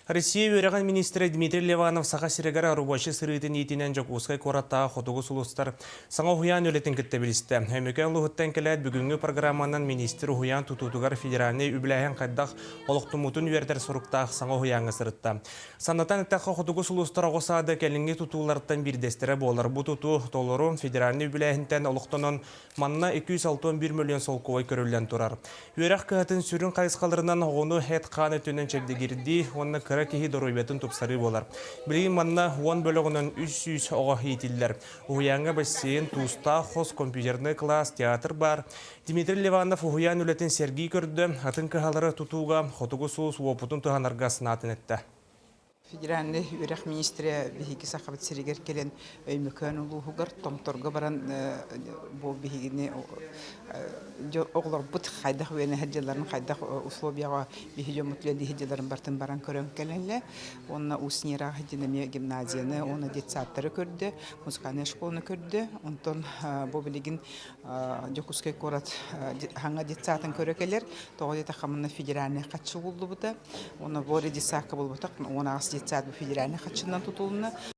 Россия үөрэҕин министрэ Дмитрий Ливанов Саха сиригэр рабочай сырыытын иитинэн Дьокуускай куораттааҕы Хотугу сулустар саҥа уһуйаан үлэтин кытта билистэ. Өймөкөөн улууһуттан кэлээт бүгүҥҥү программанан министр уһуйаан тутуутугар федеральнай үбүлээһин хайдах олохтоммутун үөрэтэр соруктаах саҥа уһуйааҥҥа сырытта. Санатан эттэххэ, Хотугу сулустар оҕо саада кэлиҥҥи тутуулартан биирдэстэрэ буолар. Бу тутуу толору федеральнай үбүлээһинтэн олохтонон манна 261 мөлүйүөн солкуобай көрүллэн турар. Үөрэх кыһатын сүрүн хайысхаларынан оҕону эт-хаан өттүнэн чэбдигирдии уонна кыра киһи доруобуйатын тупсарыы буолар. Билигин манна 10 бөлөҕүнэн 300 оҕо иитиллэр. Уһуйааҥҥа бассейн, туустаах хос, компьютернай кылаас, театр баар. Дмитрий Ливанов уһуйаан үлэтин сэргии көрдө, атын кыһалары тутууга Хотугу сулус уопутун туһанарга санаатын эттэ. Федеральнай үөрэх министрэ биһиги Сахабыт сиригэр кэлэн Өймөкөөн улууһугар Томторго баран бу биһигини оҕолорбут хайдах үөрэнэ сылдьалларын, хайдах условияҕа биһи дьоммут үлэлии сылдьалларын барытын баран көрөн кэлэллэр. Уонна Уус Ньыраах диэн эмиэ гимназияны уонна детсадтары көрдө, музыкальнай школаны көрдө. Онтон бу билигин Дьокуускай куорат хаҥа детсадын көрө кэлэр. Тоҕо диэтэххэ манна федеральнай хаччы угуллубута. Уонна Боря детсадка буолбатах, 18 детсад бу федеральнай хаччынан тутулунна.